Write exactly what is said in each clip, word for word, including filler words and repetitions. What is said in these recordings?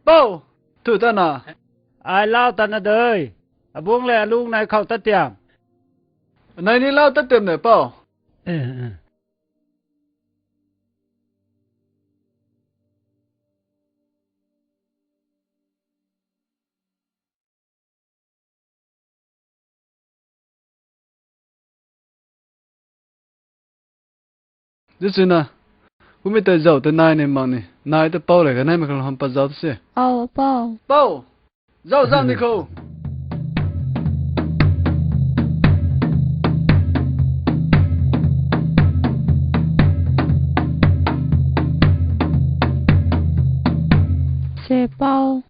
Pou! Thu ta na. Ai lau ta na dei. Abung le alung nai khou tat tiam. Nai ni lau tat tiam ne, Pou. Eh, eh. Di sina, kumei tei zauc tei nai ni mak ni, nai ta Pou rui kaneimei khang ham pat zauc ta se. Au, Pou. Pou! Zauc zauc ni khou. Se Pou.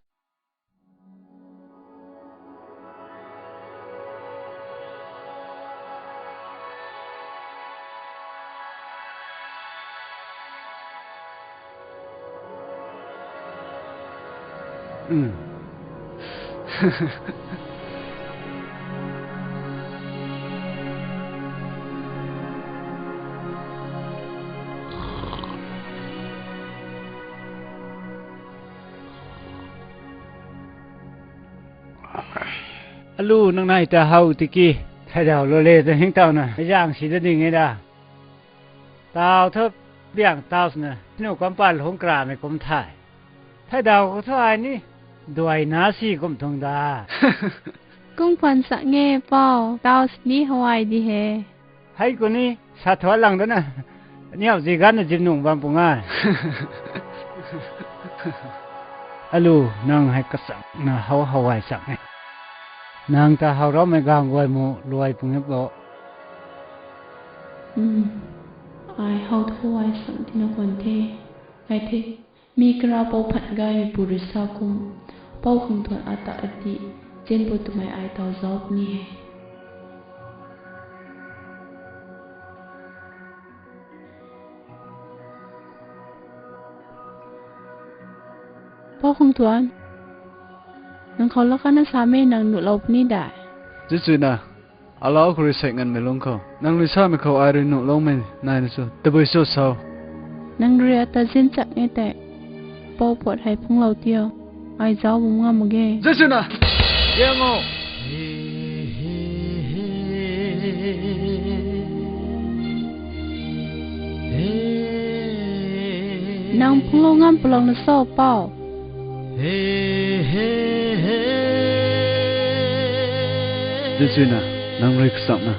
Alu nang nai ta how tiki, thaidau lou le ta hing taw na, zang si da ding e da. Taw thu biang taw swna, nu kampal hung kramei kum thay. Thaidau khou thu ai ni, duai na si kum tuang da. Kung phan sak nge Pou, taw sini how ai di he. Hei kuni, sa thuan lang dana. Niau zi ganna zip nung bam pung ai. Alu, nang hei kachang na how how ai chang e. Nang ta how raumei gang guay mu luai pung e bo. Ai how thu ai chang tina kuan the. Ai the. Mi kara pou phat gaymei pu rui sa kum, Pou Khang Thuan ata ati, zinpu twmei ai taw zauc ni he. Pou Khang Thuan, nang khou lak kana samei nang nuhlou puni dai. Zichuna, alau khou rui sek nganmei lung khou, nang rui samei khou ai rui nuhloumei nai na cho, tabui cho sau. Nang rui ata zin chak e tei, Pou Phuat hei phunglou tio, ai zauc bam ngam mak ge. Zichuna, yang o. Nang phunglou ngam palou na so Pou. Zichuna, nang rui kachang na,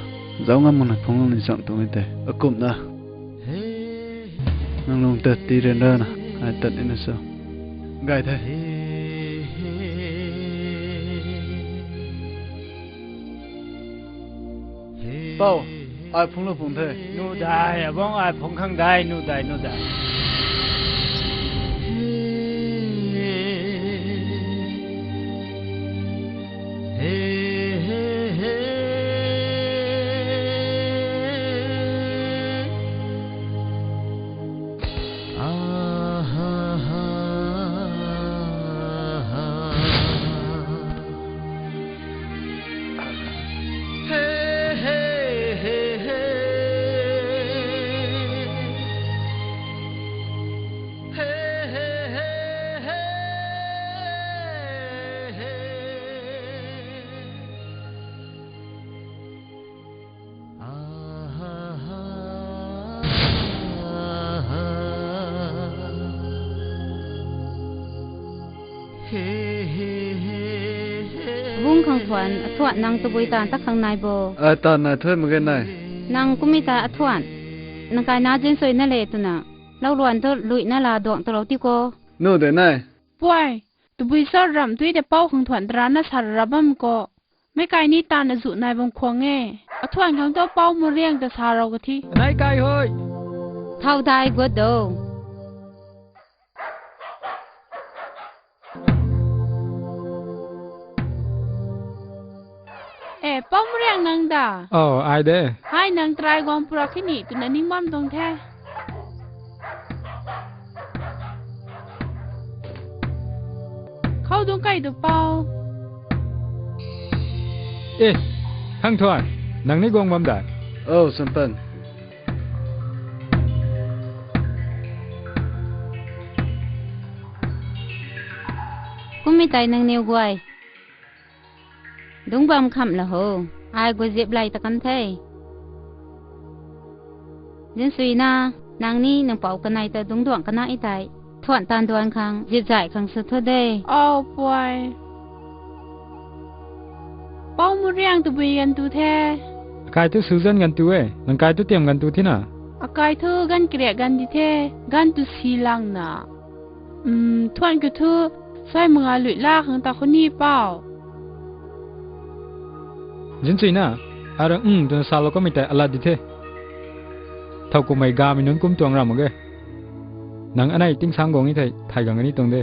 zauc ngam mak na phunglou ni chang tuang e tei, akumhna. Nang lung tat ti ryan rana, ai tat ni na so. Gay the. Pou, ai phunglou phung the. Nu dai, abang ai phung khang dai, nu dai, nu dai. Bung Khang Thuan, athuan nang tabui taanv ta khang nai bo. Ai taanv nai thuy mak ge nai. Nang kumei ta athuan. Nang kai na zinsui na le twna. Lau luan tu lui na la duang tu lou ti ko. Nu de nai. Puai, tabui sa ramh tui de Pou Khang Thuan tara na sa ra bam ko. Meic kai ni taanv azuh nai bam khwang e. Athuan khang tu Pou Mariang ta sa rou ka thi. Nai kai hoi. Thau dai guat do. E, Pou Mariang nang da? Oh, ai de. Hai nang try guang pura kini twna ning bam tuang the. Khou dung kai tu Pou. E, Khang Thuan, nang ni guang bam da? Oh, Sampan. Kummei tei nangniw guay dungc bam khamh la ho. Ai guay zip lay ta kan the. Zinsuina, nang ni nang pou kanei ta dungc duangc kana i tei, thuan taanv duan khang zip zay khang sw thu de. Aw puai. Pou Muriang tabui ganv tu the. Akai thu Susan ganv tu e, nang kai thu Tiam ganv tu thina. Akai thu ganv kariak ganv di the, ganv tu si langna. Thuan kiu thu, sai manga lui la khang ta khou ni pou. Zinsuina, arang ng twna salou kamei tei alat di the. Thow kumei gamei nunc kum tuang ram mak ge. Nang anei tingsang guang e thei, thay gang ni tuang de.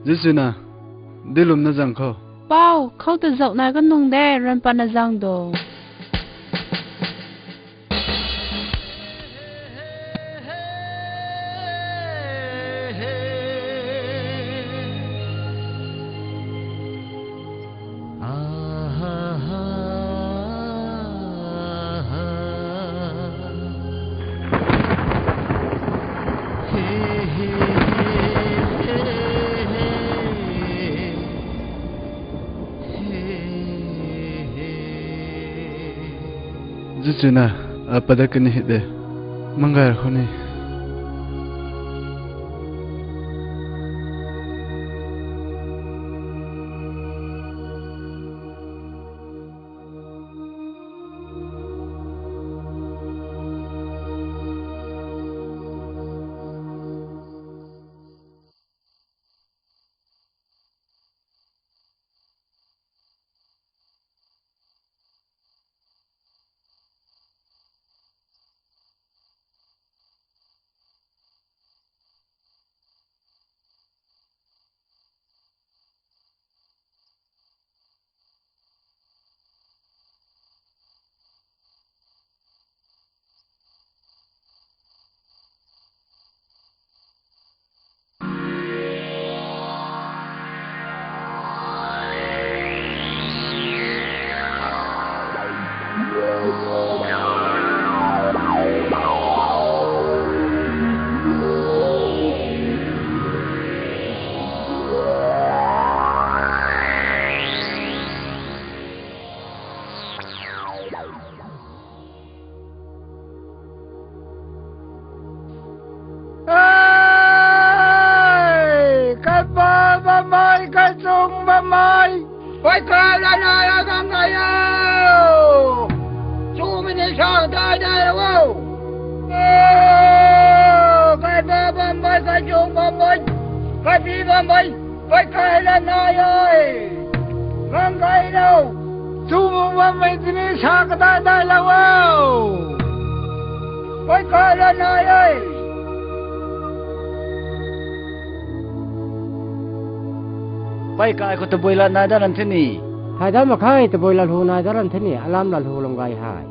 Zinsuina, dilumna zang khou. Pou, khou ta zauh nai kanung de, ranpatna zang do. Zinsuina, apada kani hei de. Mangai khou ni. Kaipa bammei, kaichung bammei, pei kai lana la gang kai o. Chumei ni sa dai dai o. Kaipa bammei, kaichung bammei, kaipi bammei, pei kai lana e. Gang kai lo. Chumei bammei tini sa kadai dai lou o. Pei kai lana e. Pei kai khou tabui lat nai dat ran the ni. Thay dat mak khe, tabui lat hu nai dat ran the ni, alam lat hu lum gay hei.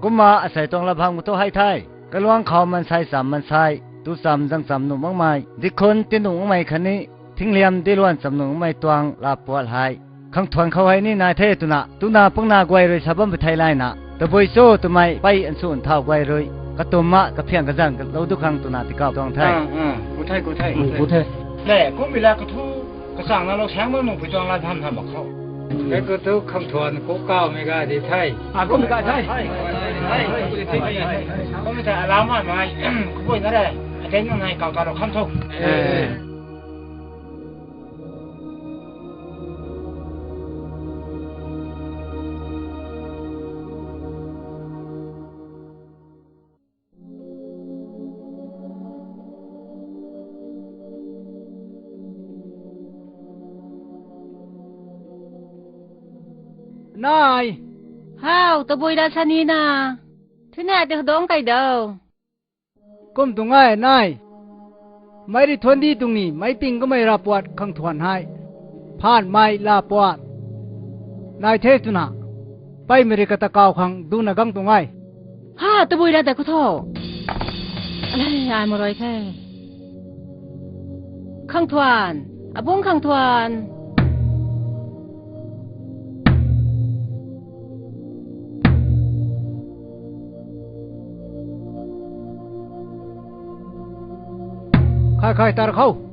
Kumna asei tuang lat bam khou tu hei the. Kaluang khou mansei cham mansei, tu cham zang cham nuh makmei, dikhun ti nuh makmei khatni, thingliam diluan cham nuh makmei tuang laa puat hei, khang thuan khou hei ni nai the twna, tuna pangna guay rui sa bam pw thei layna, tabui cho twmei pei ansu nthau guay rui, katumna kaphiang kazang lou du khang twna tikau tuang the. Ku the, ku the. Le, kummei la kathu, kachangna lou saeng bam nuh pui tuang lat bam tham mak khou. Kei khou tu khang thuan ku kawmei ga di the. Kummei ga the. Kummei the alam mai, kummei na re. Atei nunc hei kau ta lou kham thu. Nai. How, tabui la sa ni na. Thunai te dong kai do. Kum tuang e nai. Mei rui thuan di tuang ni, meic ting kamei laa puat khang thuan hei, phaanmei laa puat nai the twna, peimei rui kata kau khang duna gang tuang e. Ha, tabui la ta khou tho. Alei, ai marui the. Khang thuan, abungc khang thuan. Khai khai tar khou.